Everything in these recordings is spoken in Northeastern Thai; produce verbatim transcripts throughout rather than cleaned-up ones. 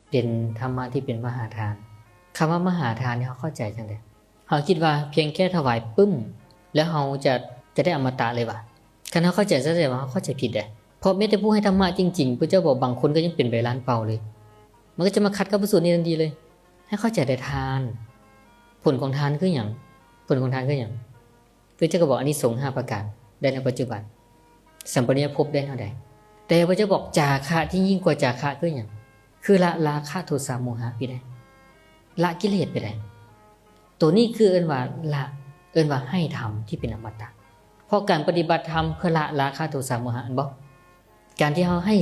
เป็นธรรมะที่เป็นมหาทาน คำว่ามหาทานเนี่ยเราเข้าใจจั่งใด เราคิดว่าเพียงแค่ถวายปึ้ม แล้วเราจะ จะได้อมตะเลยบ่ คันเราเข้าใจจั่งใดว่าเราเข้าใจผิดเด้ เพราะแม้แต่ผู้ให้ธรรมะจริงๆ พระเจ้าบอกบางคนก็ยังเป็นใบลานเปล่าเลย มันก็จะมาขัดกับพระสูตรนี้ทันทีเลย ให้เข้าใจแต่ทาน ผลของทานคือหยัง ผลของทานคือหยัง พระเจ้าก็บอกอานิสงส์ห้าประการ ได้ในปัจจุบัน สัมปยุตตภพได้เท่าใด แต่พระเจ้าบอกจาคะที่ยิ่งกว่าจาคะคือหยัง คือละราคะโทสะโมหะไปได้ ละกิเลสไปได้ ตัวนี้คือเอิ้นว่าละ เอิ้นว่าให้ธรรมที่เป็นอมตะ เพราะการปฏิบัติธรรมเพื่อละราคะโทสะโมหะ อันบ่ การที่เราให้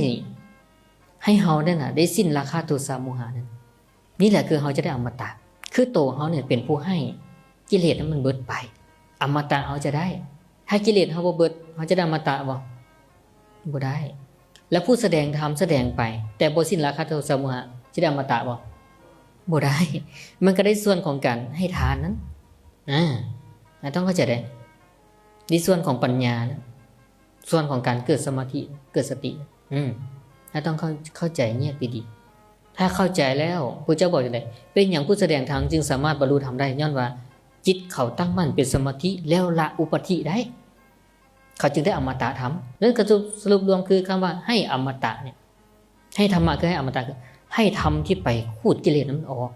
ให้เรานั่นน่ะ ได้สิ้นราคะโทสะโมหะนั่น นี่แหละคือเราจะได้อมตะ คือตัวเราเนี่ยเป็นผู้ให้ กิเลสนั้นมันเบิดไป อมตะเราจะได้ ถ้ากิเลสเราบ่เบิด เราจะได้อมตะบ่ บ่ได้ แล้วผู้แสดงธรรมแสดงไป แต่บ่สิ้นราคะโทสะโมหะ จะได้อมตะบ่ บ่ได้ มันก็ได้ส่วนของการให้ทานนั้น อ่า เราต้องเข้าใจได้ ในส่วนของปัญญานะ ส่วนของการเกิดสมาธิ เกิดสติ อืม เราต้องเข้า เข้าใจแยกดีๆ ถ้าเข้าใจแล้ว พระเจ้าบอกจั่งใด เป็นหยังผู้แสดงธรรมจึงสามารถบรรลุธรรมได้ ย้อนว่าจิตเขาตั้งมั่นเป็นสมาธิ แล้วละอุปาทิได้ เขาจึงได้อมตะธรรม นั่นก็สรุป สรุปรวมคือคำว่าให้อมตะเนี่ย ให้ธรรมะคือให้อมตะ คือให้ธรรมที่ไปขูดกิเลสนั้นออก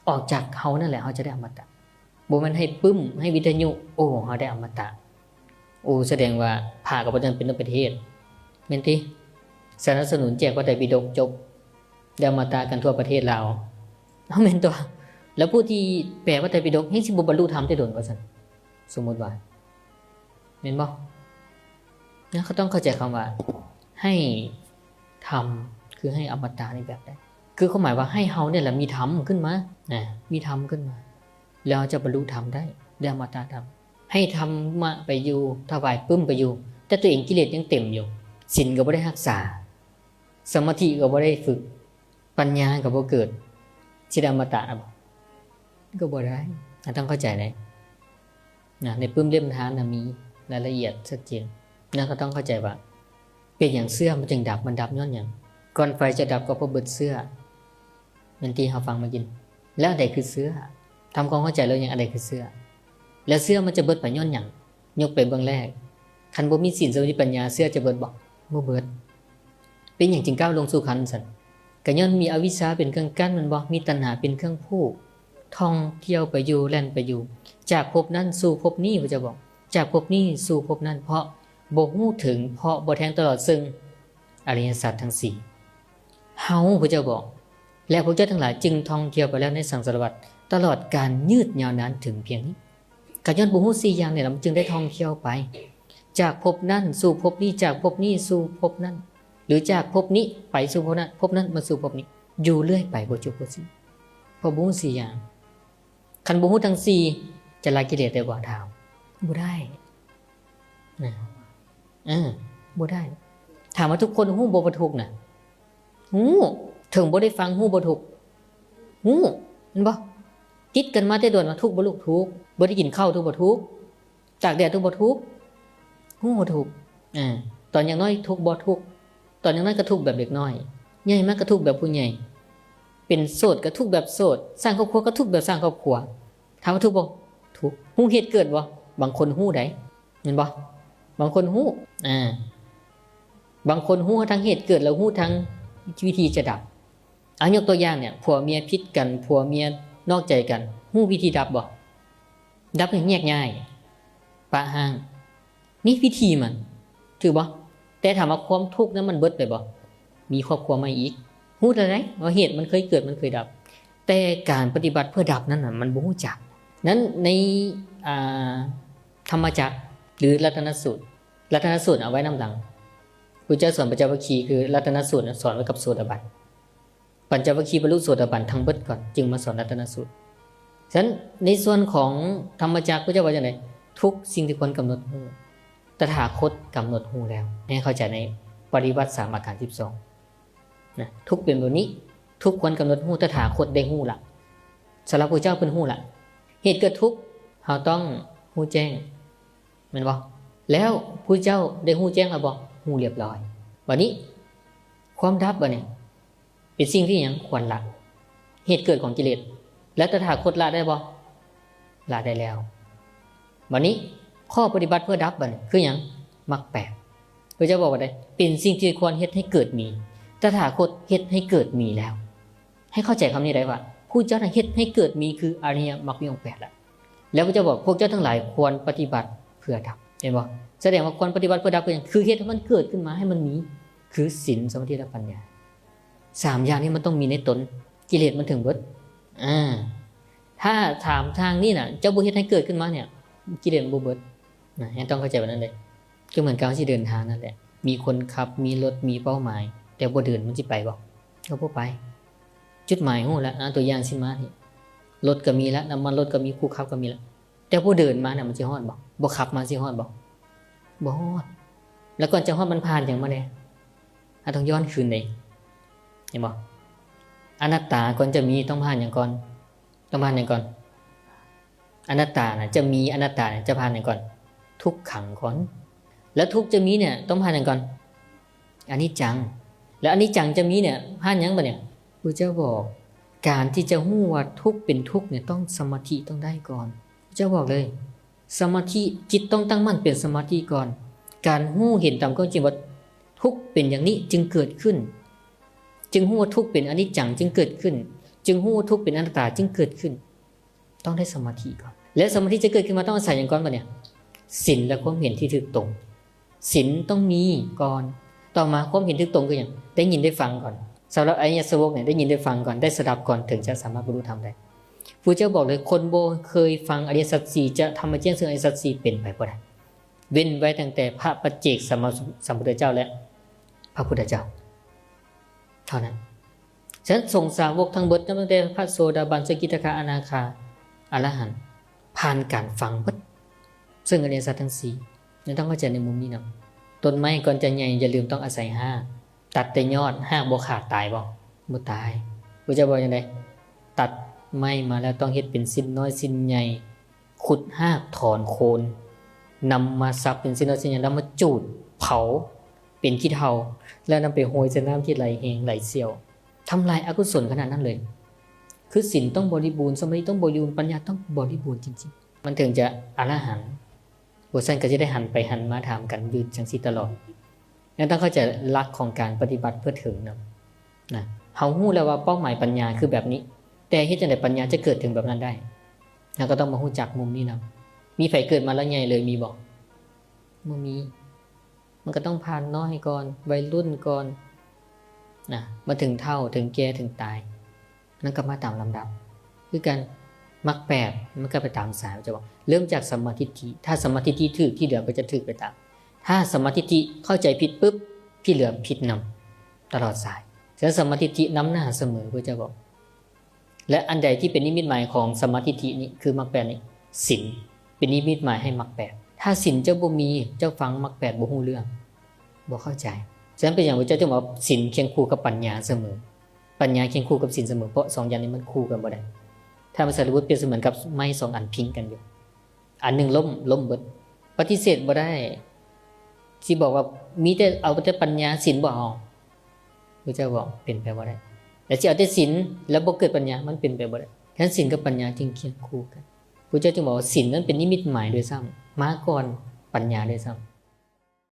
ออกจากเรานั่นแหละ เราจะได้อมตะ บ่แม่นให้ปึ้ม ให้วิทยุ โอ้ เราได้อมตะ โอ้ แสดงว่าพระก็บ่จำเป็นต้องไปเทศน์ แม่นติ สนับสนุนแจกพระไตรปิฎกจบ ได้อมตะกันทั่วประเทศลาว เอาแม่นตัว แล้วผู้ที่แปลพระไตรปิฎกแฮ่งสิบ่บรรลุธรรมแต่โดนว่าซั่น สมมุติว่า แม่นบ่ นะ เขาต้องเข้าใจคำว่า ให้ธรรม คือให้อมตะนี่แบบใด คือความหมายว่าให้เราเนี่ยแหละมีธรรมขึ้นมา นะ มีธรรมขึ้นมา แล้วจะบรรลุธรรมได้ ได้อมตะธรรม ให้ธรรมะไปอยู่ ถวายปึ้มไปอยู่ แต่ตัวเองกิเลสยังเต็มอยู่ ศีลก็บ่ได้รักษา สมาธิก็บ่ได้ฝึก ปัญญาก็บ่เกิด สิได้อมตะบ่ ก็บ่ได้ อ่ะ ต้องเข้าใจนะ นะ ในปึ้มเล่มทานน่ะมีรายละเอียดชัดเจน นะ ก็ต้องเข้าใจว่า เป็นหยังเชื้อมันจึงดับ มันดับย้อนหยัง ก่อนไฟจะดับก็เพราะเบิดเชื้อ แม่นติ เราฟังมากิน แล้วอันใดคือเชื้อ ทำความเข้าใจแล้วยัง อันใดคือเชื้อ แล้วเชื้อมันจะเบิดไปย้อนหยัง ยกไปเบื้องแรก คันบ่มีศีลสมาธิปัญญา เชื้อจะเบิดบ่ บ่เบิด เป็นหยังจึงก้าวลงสู่ขันธ์ซั่น ก็ย้อนมีอวิชชาเป็นเครื่องกั้นแม่นบ่ มีตัณหาเป็นเครื่องผูก ท่องเที่ยวไปอยู่ แล่นไปอยู่ จากภพนั้นสู่ภพนี้ พระเจ้าบอก จากภพนี้สู่ภพนั้น เพราะบ่ฮู้ถึง เพราะบ่แทงตลอดซึ่งอริยสัจทั้งสี่ เฮา พระเจ้าบอก และพวกเจ้าทั้งหลายจึงท่องเที่ยวไปแล้วในสังสารวัฏ ตลอดกาลยืดยาวนานถึงเพียงนี้ ก็ย้อนบ่ฮู้สี่อย่างนี่แหละ มันจึงได้ท่องเที่ยวไป จากภพนั้นสู่ภพนี้ จากภพนี้สู่ภพนั้น หรือจากภพนี้ไปสู่ภพนั้น ภพนั้นมาสู่ภพนี้ อยู่เรื่อยไปบ่จบบ่สิ้น เพราะบ่ฮู้สี่อย่าง คันบ่ฮู้ทั้งสี่ จะละกิเลสได้บ่ ถาม บ่ได้ นะ เออ บ่ได้ ถามว่าทุกคนฮู้บ่ว่าทุกข์น่ะ ฮู้ ถึงบ่ได้ฟังฮู้บ่ทุกข์ ฮู้ แม่นบ่ ติดกันมาแต่โดนว่าทุกข์บ่ลูก ทุกข์ บ่ได้กินข้าวทุกข์บ่ ทุกข์ ตากแดดทุกข์บ่ ทุกข์ ฮู้บ่ทุกข์ อ่า ตอนยังน้อยทุกข์บ่ ทุกข์ ตอนยังน้อยก็ทุกข์แบบเด็กน้อย ใหญ่มากก็ทุกข์แบบผู้ใหญ่ เป็นโสดก็ทุกข์แบบโสด สร้างครอบครัวก็ทุกข์แบบสร้างครอบครัว ถามว่าทุกข์บ่ ทุกข์ ฮู้เหตุเกิดบ่ บางคนฮู้ได้ แม่นบ่ บางคนฮู้ อ่า บางคนฮู้ทั้งเหตุเกิด แล้วฮู้ทั้งวิธีจะดับ เอายกตัวอย่างเนี่ย ผัวเมียผิดกัน ผัวเมียนอกใจกัน ฮู้วิธีดับบ่ ดับให้แยกย้าย ปะฮ้าง นี่วิธีมัน ถือบ่ แต่ถามว่าความทุกข์นั้นมันเบิดไปบ่ มีครอบครัวใหม่อีก ฮู้แต่ใดว่าเหตุมันเคยเกิด มันเคยดับ แต่การปฏิบัติเพื่อดับนั้นน่ะ มันบ่ฮู้จัก นั้นใน อ่า ธรรมจักร หรือรัตนสูตร รัตนสูตรเอาไว้นำหลัง พระเจ้าสอนปัญจวัคคีย์ คือรัตนสูตรน่ะสอนไว้กับโสดาบัน ปัญจวัคคีย์บรรลุโสดาบันทั้งเบิดก่อน จึงมาสอนรัตนสูตร ฉะนั้นในส่วนของธรรมจักร พระเจ้าว่าจั่งใด ทุกสิ่งที่ควรกำหนดฮู้ ตถาคตกำหนดฮู้แล้ว ให้เข้าใจในปริวัติสามอาการสิบสอง นะ ทุกข์เป็นแบบนี้ ทุกข์ควรกำหนดฮู้ ตถาคตได้ฮู้ละ สำหรับพระเจ้าเพิ่นฮู้ละ เหตุเกิดทุกข์ เราต้องฮู้แจ้ง แม่นบ่ แล้วพระเจ้าได้ฮู้แจ้งแล้วบ่ ฮู้เรียบร้อย บัดนี้ ความดับบัดนี้ เป็นสิ่งที่หยัง ควรละ เหตุเกิดของกิเลส และตถาคตละได้บ่ ละได้แล้ว บัดนี้ข้อปฏิบัติเพื่อดับบัดนี้คือหยัง มรรคแปด พระเจ้าบอกว่าได้ เป็นสิ่งที่ควรเฮ็ดให้เกิดมี ตถาคตเฮ็ดให้เกิดมีแล้ว ให้เข้าใจคำนี้ได้ว่า ผู้เจ้าน่ะเฮ็ดให้เกิดมีคืออริยมรรคมีองค์แปดละ แล้วพระเจ้าบอกพวกเจ้าทั้งหลายควรปฏิบัติเพื่อดับ เห็นบ่ แสดงว่าควรปฏิบัติเพื่อดับคือหยัง คือเฮ็ดให้มันเกิดขึ้นมาให้มันมี คือศีล สมาธิ และปัญญา สามอย่างนี้มันต้องมีในตน กิเลสมันถึงเบิด อ่า ถ้าสามทางนี้น่ะ เจ้าบ่เฮ็ดให้เกิดขึ้นมาเนี่ย กิเลสมันบ่เบิด นะ ให้ต้องเข้าใจแบบนั้นเลย ก็เหมือนกับที่เดินทางนั่นแหละ มีคนขับ มีรถ มีเป้าหมาย แต่บ่เดินมันสิไปบ่ ก็บ่ไป จุดหมายฮู้แล้ว อ่ะ ตัวอย่างสิมานี่ รถก็มีแล้ว น้ำมันรถก็มี ผู้ขับก็มีแล้ว แต่ผู้เดินมาเนี่ยมันสิฮอดบ่ บ่ขับมาสิฮอดบ่ บ่ฮอด แล้วก่อนจะฮอดมันผ่านหยังมาแน่ อ่ะ ต้องย้อนคืนเลย เห็นบ่ อนัตตาก่อนจะมีต้องผ่านหยังก่อน ต้องผ่านหยังก่อน อนัตตาน่ะ จะมีอนัตตาเนี่ยจะผ่านหยังก่อน ทุกขังก่อน แล้วทุกข์จะมีเนี่ยต้องผ่านหยังก่อน อนิจจัง แล้วอนิจจังจะมีเนี่ยผ่านหยังบ่เนี่ย พระเจ้าบอก การที่จะฮู้ว่าทุกข์เป็นทุกข์เนี่ยต้องสมาธิต้องได้ก่อน พระเจ้าบอกเลย สมาธิ จิตต้องตั้งมั่นเป็นสมาธิก่อน การฮู้เห็นตามความจริงว่าทุกข์เป็นอย่างนี้จึงเกิดขึ้น จึงฮู้ว่าทุกข์เป็นอนิจจังจึงเกิดขึ้น จึงฮู้ว่าทุกข์เป็นอนัตตาจึงเกิดขึ้น ต้องได้สมาธิก่อน และสมาธิจะเกิดขึ้นมาต้องอาศัยหยังก่อนบ่เนี่ย ศีลและความเห็นที่ถูกต้อง ศีลต้องมีก่อน ต่อมาความเห็นถูกต้องคือหยัง ได้ยินได้ฟังก่อน สำหรับอริยสาวกเนี่ยได้ยินได้ฟังก่อน ได้สดับก่อน ถึงจะสามารถบรรลุธรรมได้ พระเจ้าบอกเลย คนบ่เคยฟังอริยสัจสี่จะทำให้แจ้งซึ่งอริยสัจสี่เป็นไปบ่ได้ เว้นไว้ตั้งแต่พระปัจเจกสัมมาสัมพุทธเจ้าและพระพุทธเจ้า เท่านั้น ฉะนั้นสงฆ์สาวกทั้งเบิด นับตั้งแต่พระโสดาบัน สกิทาคา อนาคา อรหันต์ ผ่านการฟังเบิด ซึ่งอริยสัจทั้งสี่ นี่ต้องเข้าใจในมุมนี้นำ ต้นไม้ก่อนจะใหญ่อย่าลืมต้องอาศัยราก ตัดแต่ยอด รากบ่ขาดตายบ่ บ่ตาย พระเจ้าบอกจั่งใด ตัดไม้มาแล้วต้องเฮ็ดเป็นชิ้นน้อยชิ้นใหญ่ ขุดรากถอนโคน นำมาสับเป็นชิ้นน้อยชิ้นใหญ่ แล้วมาจูดเผาเป็นขี้เถ้า แล้วนำไปโฮยใส่น้ำที่ไหลแฮงไหลเสี้ยว ทำลายอกุศลขนาดนั้นเลย คือศีลต้องบริบูรณ์ สมาธิต้องบริบูรณ์ ปัญญาต้องบริบูรณ์จริงๆ มันถึงจะอรหันต์ บ่ซั้นก็สิได้หันไปหันมาถามกันอยู่จั่งซี้ตลอด ยังต้องเข้าใจหลักของการปฏิบัติเพื่อถึงนำ นะ เฮาฮู้แล้วว่าเป้าหมายปัญญาคือแบบนี้ แต่เฮ็ดจั่งใดปัญญาจะเกิดถึงแบบนั้นได้ เฮาก็ต้องมาฮู้จักมุมนี้นำ มีไผเกิดมาแล้วใหญ่เลยมีบ่ บ่มี มันก็ต้องผ่านน้อยก่อน วัยรุ่นก่อน นะ มาถึงเฒ่า ถึงแก่ ถึงตาย มันก็มาตามลำดับ คือกัน มรรคแปด มันก็ไปตามสาย จะบอก เริ่มจากสัมมาทิฏฐิ ถ้าสัมมาทิฏฐิถูก ที่เหลือก็จะถูกไปตาม ถ้าสัมมาทิฏฐิเข้าใจผิดปุ๊บ ที่เหลือผิดนำ ตลอดสาย ฉะนั้นสัมมาทิฏฐินำหน้าเสมอ พระเจ้าบอก และอันใดที่เป็นนิมิตหมายของสัมมาทิฏฐินี้ คือมรรคแปดนี้ ศีล เป็นนิมิตหมายให้มรรคแปด ถ้าศีลเจ้าบ่มี เจ้าฟังมรรคแปดบ่ฮู้เรื่อง บ่เข้าใจ ฉะนั้นเป็นหยังพระเจ้าจึงบอกว่าศีลเคียงคู่กับปัญญาเสมอ ปัญญาเคียงคู่กับศีลเสมอ เพราะสองอย่างนี้มันคู่กันบ่ได้ ถ้าพระสารีบุตรเปรียบเสมือนกับไม้สองอันพิงกันอยู่ อันหนึ่งล้ม ล้มเบิด ปฏิเสธบ่ได้ สิบอกว่ามีแต่เอาแต่ปัญญา ศีลบ่เอา พระเจ้าบอกเป็นไปบ่ได้ แล้วสิเอาแต่ศีลแล้วบ่เกิดปัญญา มันเป็นไปบ่ได้ ฉะนั้นศีลกับปัญญาจึงเคียงคู่กัน พระเจ้าจึงบอกว่าศีลนั้นเป็นนิมิตหมายด้วยซ้ำ มาก่อนปัญญาด้วยซ้